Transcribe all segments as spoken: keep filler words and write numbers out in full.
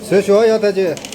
བཟོས་ཞུ་བ་ཡག་ཐག་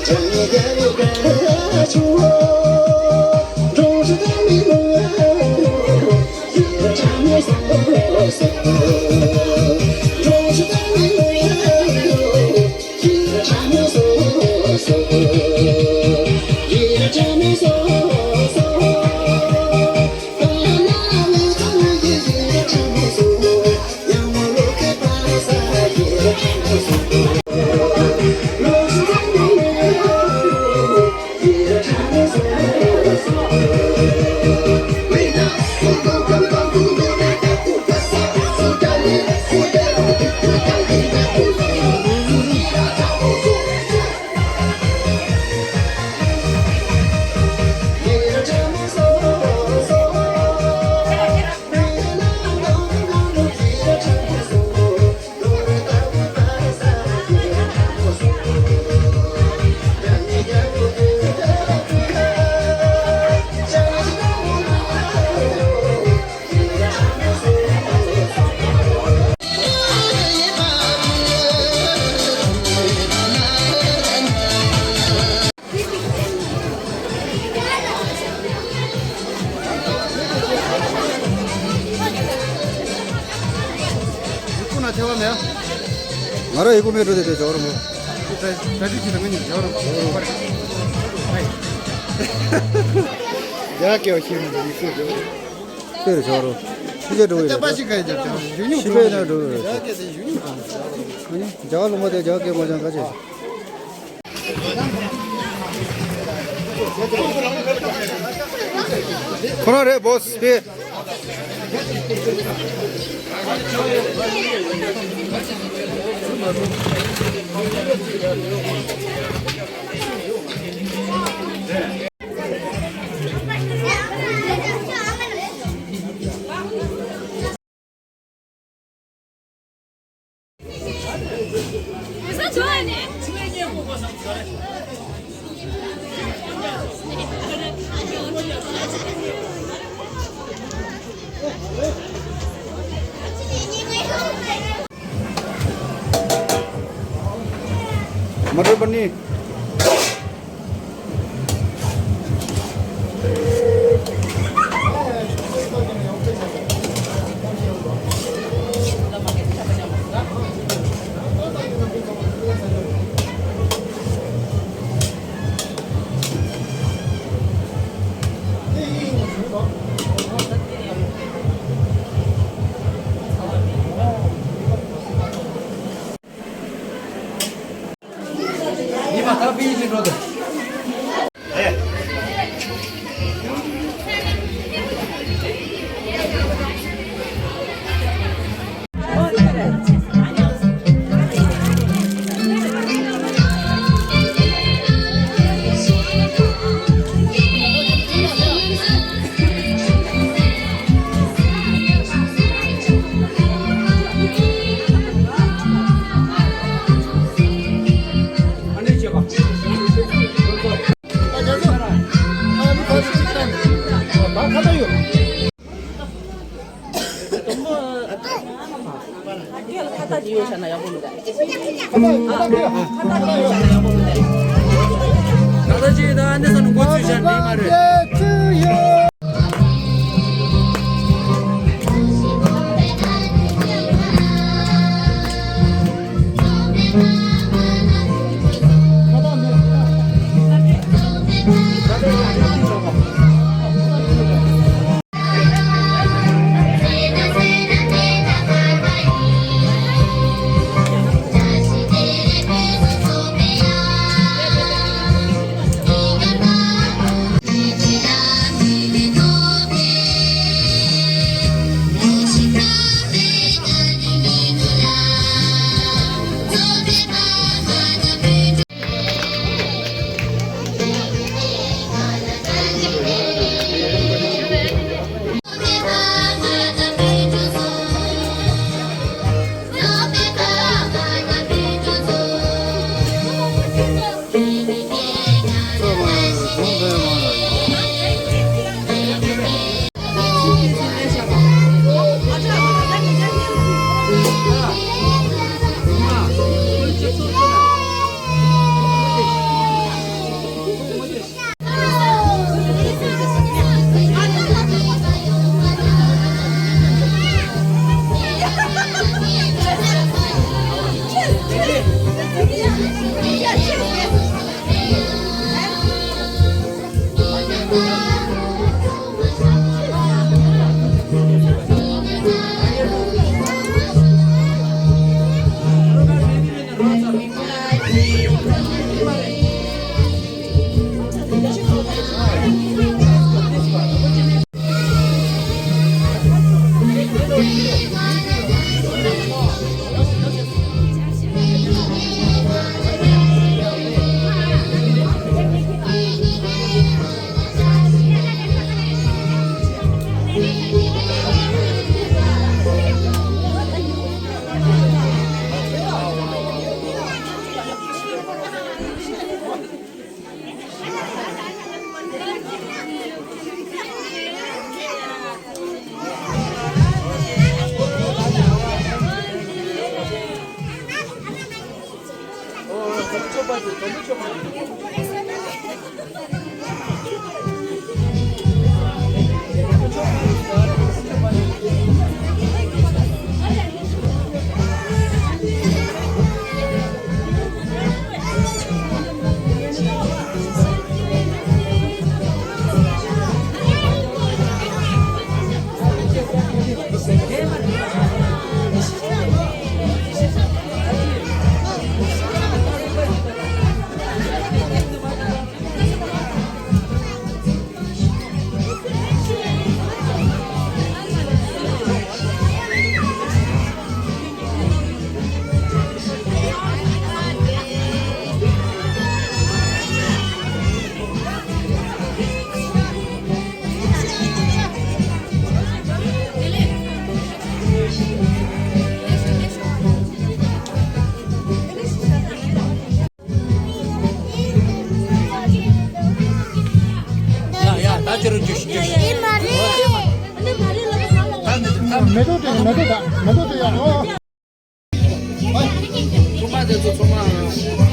ཆོད། ཡི་གུ་ན་ཆེ་བ་མེད། ང་རང་ཡི་གུ་མེད་འགྲོ་དེ་དེ་ཇོ་རུ་མོ། ད་ད་ཅི་ཅི་ད་ང་ཉིད་ཇོ་རུ་མོ། ཡ་སྐྱེ་བ་ཤེས་མི་འདུག་ཡི་གུ་ཇོ་རུ། དེར་ཇོ་རུ། ཤི་ཅེ་འགྲོ་ཡི་རེད། ད་པ་ཤི་ག་ཡི་ཇོ་ཇོ་ཡུ་ཉུ་ཤི་པའི་ན་འགྲོ་ཡི་རེད། ཡ་སྐྱེ་དེ་ཡུ་ཉུ་གང་། ཇོ་ལུ་མོ་དེ་ཇོ་སྐྱེ་མོ་ཅང་ག་ཅེ། ཁོ་རང་རེད་བོ་སི་པེ། मटर पनीर। མེ་ཏོག་དེ་མེ་ཏོག་དང་མེ་ཏོག་དེ་ཡང་ཨོ། ཚོང་པ་དེ་ཚོ་ཚོང་པ།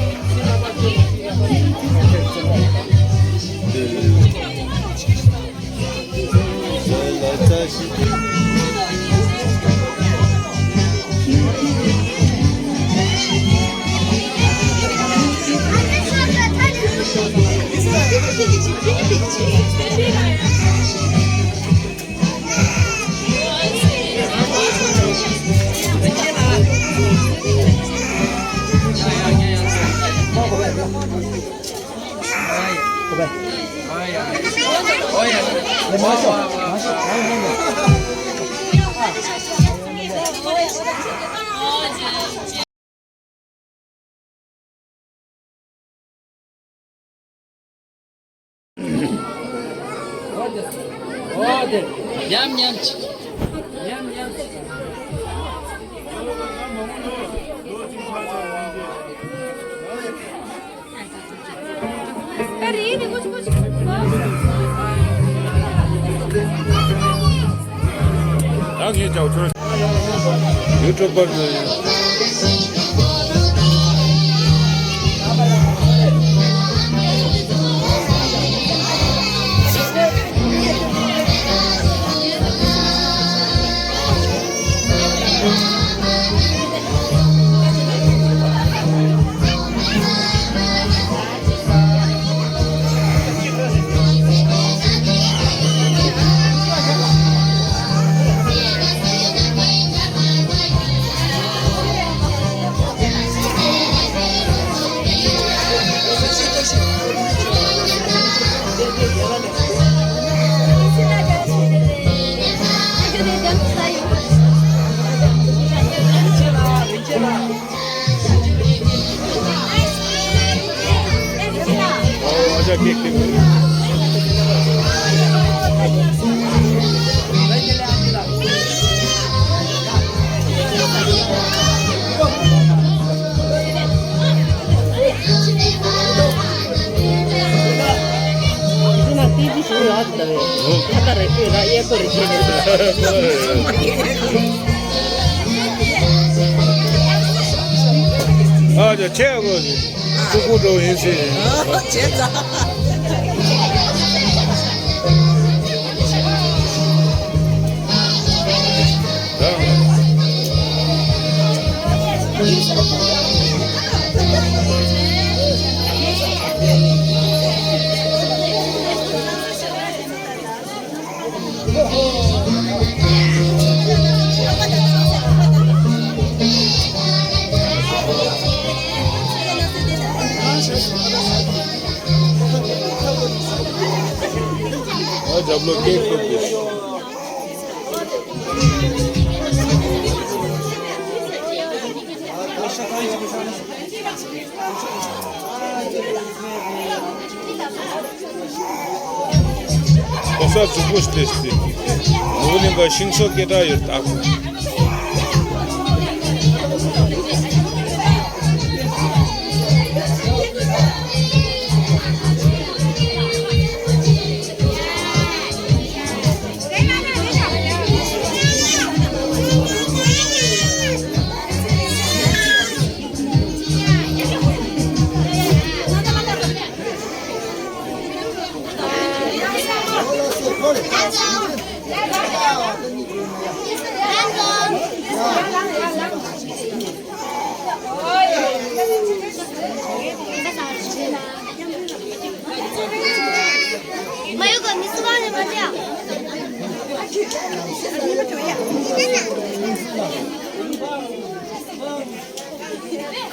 ཉམས་ཉམས་ཅིག་ཉམས་ཉམས་ཅིག་ད་ངས་ཀྱང་ཚོར། ཡུ་ཊུབ་པར་ནི། ང་ཏི་ཇི་ཞུ་ཡག་ལ་རེད། ཁ་ཏ་རེད་ཁོས་ར་གཡས་པོ་རེད་ཁྱེད་རེད། ཨ་ཅག་ཆེ་གོ་ཀྲུ་གུ་འགྲོ་ཡིན་ཟེར། བྱས་ཙང་། ཨ་རྒྱབ་ལོགས་སྐད་ཁུག་གི། གོ་ས་རྫིག་པོ་ཞིག་རེད་ཟེར། ནོར་བུ་གླིང་ག་ཤིང་བཟོ་སྐད་གྲགས་ཡོད་ད།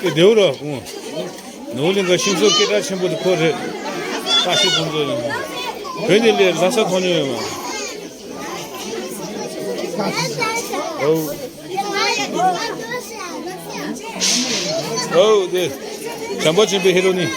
ཨེ་བདེ་བོ་ར་ཁོང་། ནོར་བུ་གླིང་ག་ཤིང་བཟོ་སྐད་གྲགས་ཆེན་པོ་དེ་ཁོ་རེད། བཀྲ་ཤིས་ཕུན་ཚོགས་ཡིན། བོད་ནས་སླེབས་ལྷ་ས་མཐོང་མྱོང་ཡོད་མ། ཨོ། ཨོ་དེ། བྱམས་པ་ཆེན་པོའི་ཧེ་རོ་ནི།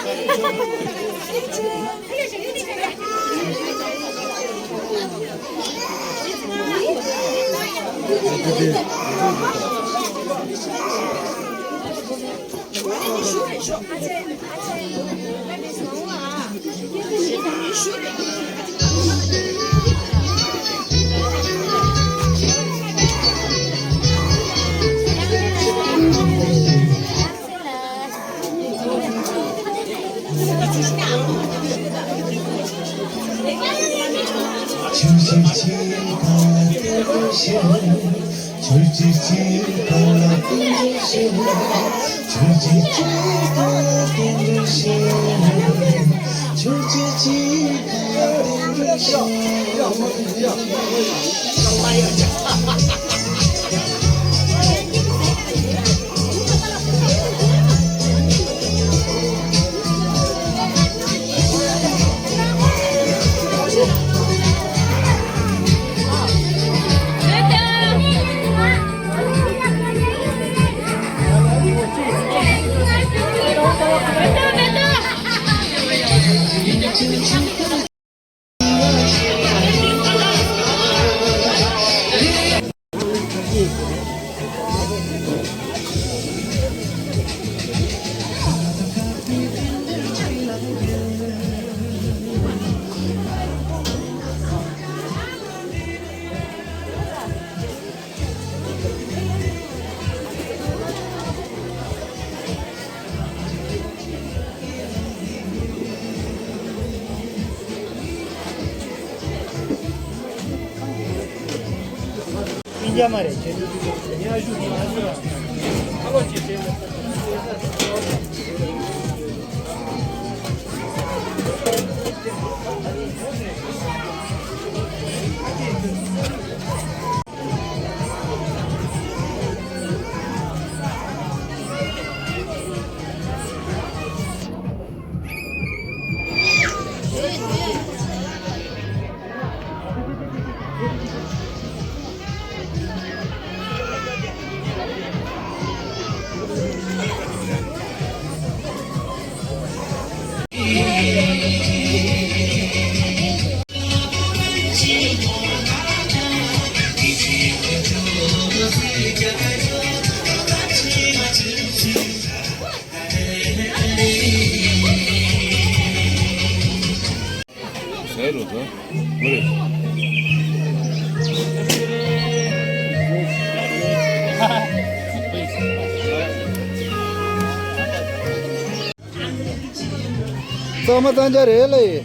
གཙང་མ་གཙང་རྐྱང་རེད་ལ་ཡིན།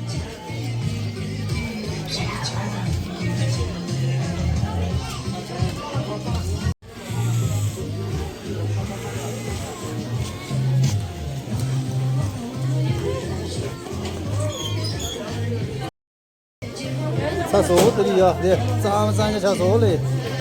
ཚ་སོ་དེ་རིགས་ཡ་དེ་གཙང་མ་གཙང་རྐྱང་ཆགས་སོ་ལེ།